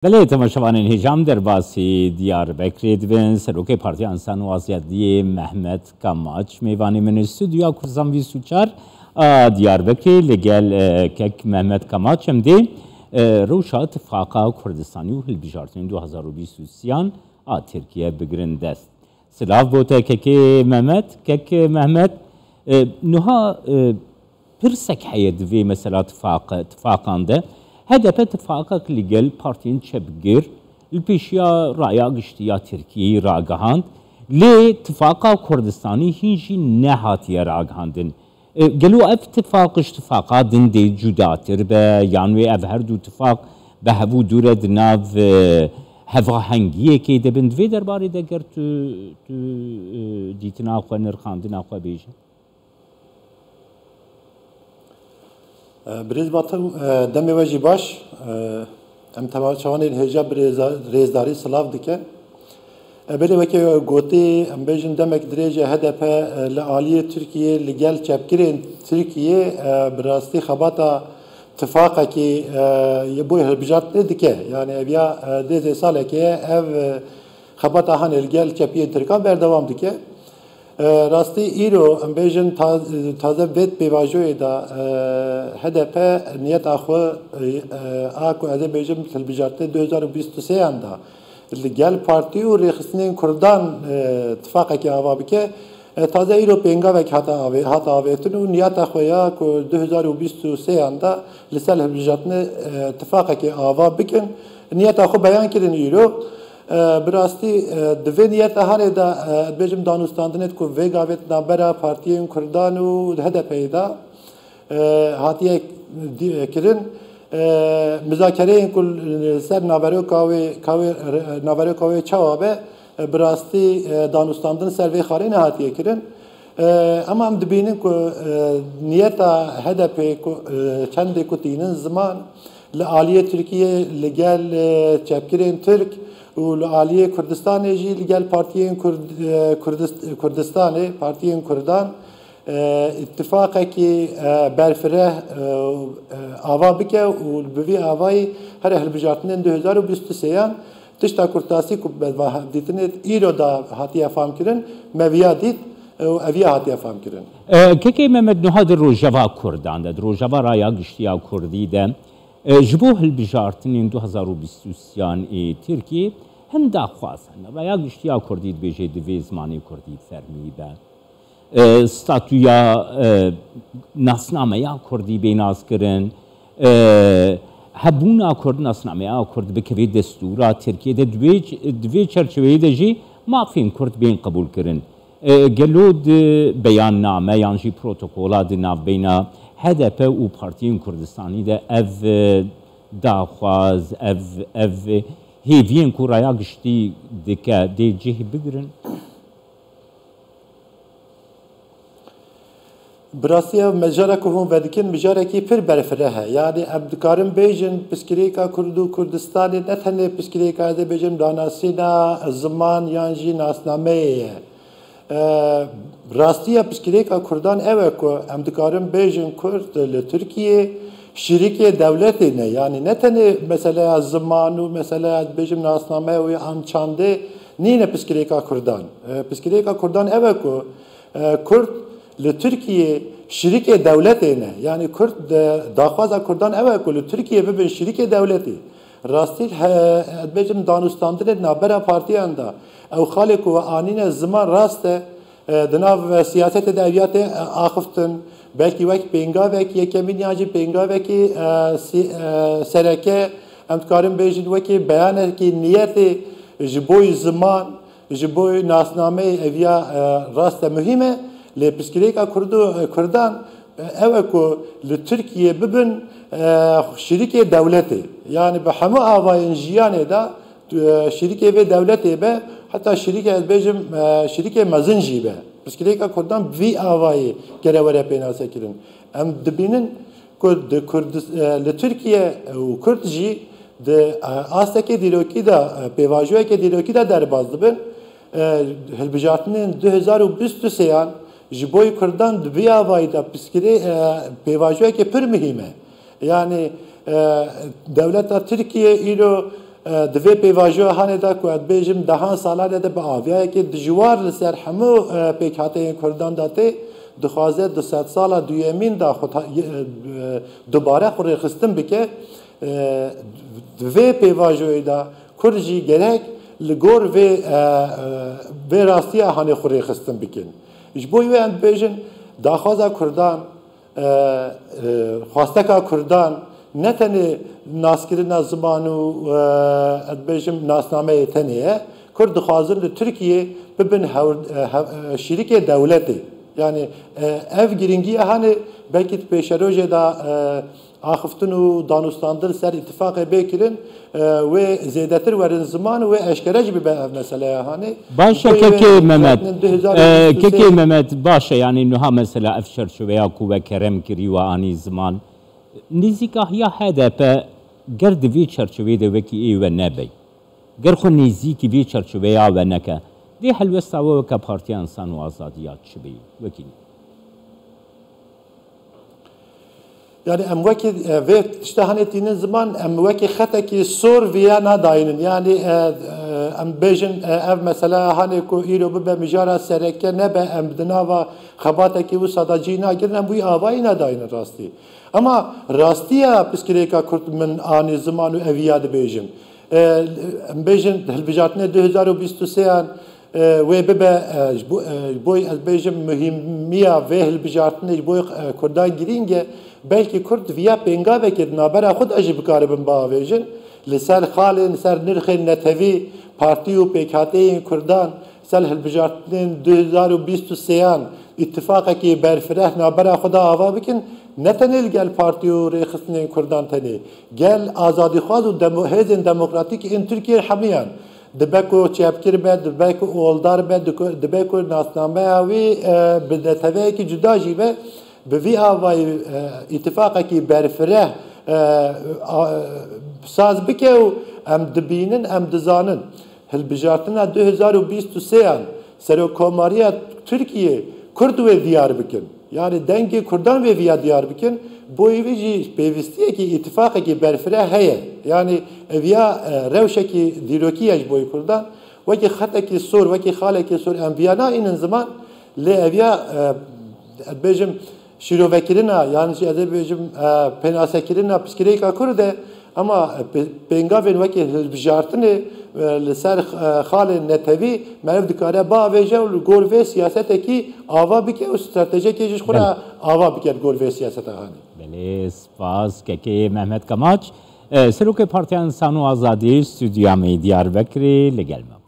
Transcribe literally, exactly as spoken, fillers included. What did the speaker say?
Belê, temaşevanên hêja, em derbasî Diyarbekirê dibin. Serokê Partiya Însan û Azadiyê Mehmet Kamaç mêvanê min ê Stûdyoya Kurdistan bîst û çar a Diyarbekirê. Li gel, e, kek Mehmet Kamaç em dê, e, rewşa Tifaqa Kurdistanî û hilbijartinên du hazar û bîst û sêyan a Tirkiye bigirin dest. Silav bo te kekê Mehmet. Kek Mehmet, e, nuha, e, pirsek heye di vê mesela tifaq-, tifaqan de. H D P tifaqek li gel partiyên çepgir li pêşiya raya giştî ya Tirkiyeyê ragihand. Lê tifaqa Kurdistanî hîn jî nehatiye ragihandin. E, gelo ev tifaq ji tifaqa din dê cudatir be, yan wê ev her du tifaq bi hev û dû re di nav, e, hevahengiyekê de bin? Di vê derbarê de ger tu, tu, e, dîtina xwe, nirxandina xwe bêjî. E, Birêz Batim, e, demê we jî baş. E, Em temaşevanên hêja bi rêza-, rêzdarî silav dikin. E, belê weke gotî, em bêjin demek dirêj e H D P, e, li aliyê Tirkiyê, li gel çepgirên Tirkiyê, e, bi rastî xebata tifaqekî, e, yê bo hilbijartinê dike. Yani ev ya, e, dê zê salekê ye, ev, e, xebata hanê li gel çepiyên Tirkan berdewam dike. E, rastî îro, em bêjin, ta-, taze vê pêvajoyê de, e, H D P niyeta xwe, e, e, a ku ez ê bêjim, hilbijartinê du hezar û bîst û sêyan de li gel partî û rêxistinên Kurdan, e, tifaqekê ava bike. E, taze îro pêngavek hate avê-, hate avêtin û niyeta xwe ya ku du hezar û bîst û sêyan de li ser hilbijartinê, e, tifaqekê ava bikin. Niyeta xwe beyan kirin îro. E, bi rastî, e, di vê niyeta hanê de, e, dibêjim danûstandinê ku vê gavê di navbera partiyên Kurdan û H D P'yê de, e, hatiye dî-, kirin. E, mizakereyên ku li ser naveroka wê, ka wê, naveroka wê çawa be, e, bi rastî, e, danûstandin ser vê xalê nehatiye kirin. E, ema em dibînin ku, e, niyeta H D P'ê ku, e, çendê ku tînin ziman, li aliyê Tirkiyê li gel, e, çepgirên Tirk û li aliyê Kurdistanê jî li gel partiyên Kurd-, e, Kurdist-, Kurdistanê, partiyên Kurdan, e, îttifaqekî, e, berfireh, e, e, ava bike û bi vî avayî here hilbijartinên du hezar û bîst û sêyan, tişta kurtasî ku bi hevdîtinê îro da hatiye famkirin, me viya dît û eviya hatiye famkirin. E, kekê Mehmet, nuha di rojeva Kurdan de, di rojeva raya giştî ya Kurdî de, e, ji bo hilbijartinên du hezar û bîst û sêyan ê Tirkiyê hin daxwaz hene. Raya giştî ya Kurdî dibêje divê zimanê Kurdî fermî be. E, statûya, e, nasnameya Kurdî bê naskirin, e, hebûna Kurd, nasnameya Kurd bikeve destûra Tirkiyê de, di vê, di vê çerçeveyê de jî mafên Kurd bên qebûlkirin. E, gelo di beyanname yan jî protokola di navbeyna H D P û partiyên Kurdistanî de ev, e, daxwaz, ev, ev hêviyên ku raya giştî dike dê cih bigirin? Bi rastî ev mijara ku hûn vedikin, mijarekî pir berfireh e. Yanî em dikarin bêjin, pirsgirêka Kurd û Kurdistanê ne tenê pirsgirêka, ez ê bêjim, danasîna ziman yan jî nasnameyê ye. E, rastiya pirsgirêka Kurdan ew e ku em dikarin bêjin, Kurd li Tirkiyê şirîkê dewletê ne. Yanî ne tenê meseleya ziman û meseleya, ez bêjim, nasnameyê û an çandê nîne pirsgirêka Kurdan. E, pirsgirêka Kurdan ew e ku, e, Kurd li Tirkiyê şirîkê dewletê ne. Yanî Kurd de, daxwaza Kurdan ew e ku li Tirkiyê bibin şirîkê dewletê. Rastî, he, ez bêjim, danûstandinê di navbera partiyan de, ew xalê ku we anîne ziman rast e, e, di nav siyasetê de ev ya tê, e, axiftin, belkî wek pêngavek yekemîn yan jî pêngavekî, e, sî-, e, sereke, em dikarin bêjin wekî beyanekî niyetê ji bo ziman, ji bo nasnameyê ev ya, e, rast e, muhîm e, lê pirsgirêka Kurdo-, e, Kurdan, e, ew e ku li Tirkiyê bibin, e, şirîkê dewletê. Yanî bi hemû avayên jiyanê de, e, şirîkê vê dewletê be, heta şirîkê, ez bêjim, e, şirîkê mezin jî be. Pirsgirêka Kurdan bi vî avayî gere were pênasekirin. Em dibînin ku di Kurdis-, e, li Tirkiye û Kurd jî di, e, astekê dîrokî de, e, pêvajoyeke dîrokî de derbas dibin. E, hilbijartinên du hezar û bîst û sêyan ji bo Kurdan di vî avayî de pirsgirê-, e, pêvajoyeke pir muhîm e. Yanî, e, dewleta Tirkiye îro, E, di vê pêvajoya hanê de ku ez bêjim dehan salan e de bi aviyayekê dijwar li ser hemû, e, pêkhateyên Kurdan de tê, dixwaze du sed sala duyemîn de xwe ta-, e, e, dubare xwe rêxistin bike. E, di vê pêvajoyê de Kurd jî gerek li gor vê, e, e, vê rastiya hanê xwe rêxistin bikin. Ji bo wê em dibêjin daxwaza Kurdan, e, e, xwasteka Kurdan ne tenê naskirina ziman û, e, ez dibêjim nasnameyê tenê ye. Kurd dixwazin li Tirkiyê bibin hew-, e, hew-, e, şîrikê dewletê. Yani, e, ev girîngiya hanê belkî di pêşerojê de, e, axiftin û danûstandin ser îtifaqê bê kirin, e, wê zêdetir werin ziman û wê eşkere jî bibe ev meseleya hanê. Baş e, Ji bo wê kekê Mehmet. Hikmetinin du hezar û bîst û sê E, kekê Mehmet, baş e, yani nuha mesela ev çerçoveya ku we kerem kirî we anî ziman. Nêzîkahiya H D P ger di vî çerçoveyê de wekî ê we nebey. Ger xwe nêzîkî vî çerçoveya we neke, dê helwesta we weke Partiya Însan û Azadiya çi bê? Wekî Yani em wekî, e, vê tişta hanê tînin ziman, em wekî xetekî sor viya nadayînin. Yani, e, e, em bêjin, e, ev mesela hanê ku îro bibe mijara sereke nebe, em di nava xebatekî wisa de cî nagirin, em wî avayî nadayînin rastî. Ema rastiya piskirêka Kurd min anî ziman û eviya dibêjin. E, em bêjin hilbijartinê du hezar û bîst û sê an, e, wê bibe, e, ji bo, e, ji bo ez bêjim muhîmiya vê hilbijartinê ji bo, e, Kurdan girîng e. Belkî Kurd viya pêngavekê di navbera xwe de jî bikaribin biavêjin. Li ser xalên, li ser nirxên netewî, partî û pêkhateyên Kurdan ser hilbijartinên du hezar û bîst û sê an îtifaqekî berfireh navbera xwe de ava bikin, ne tenê li gel partî û rêxistinên Kurdan tenê, gel azadîxwaz û demo-, hêzên demokratîk ên Tirkiyê hemiyan. Dibe ku çepgir be, dibe ku oldar be, diku-, dibe ku nasnameya wî, e, bi neteweyekî cuda jî be, bi vî avayî, e, îtifaqekî berfireh, e, a, saz bike û em dibînin, em dizanin. Hilbijartina du hezar û bîst û sê an Serokkomariya Tirkiyê Kurd wê diyar bikin. Yani dengê Kurdan vê viya diyar bikin. Bo vî jî pêvîstiyekî, îtifaqekî berfireh heye. Yani eviya, e, rewşekî dîrokî ye ji bo Kurdan. Wekî xetekî sor, wekî xalekî sor em viya naînin ziman. Lê eviya, e, ez bêjim, şîrovekirina, yan jî ez ê bêjim, e, pênasekirina piskirêka Kurd e, ema pe-, pêngavên wekî hilbijartinê, e, li ser, e, xalên netewî meriv dikare biavêje û li gor vê siyasetekî ava bike û stratejiyekê jî ji xwe re Belê. ava bike li gor vê siyaseta hanê. Belê, spas. Kekê Mehmet Kamaç, e, Serokê Partiya Însan û Azadî, stûdyoya me yê Diyarbekirê li gel me.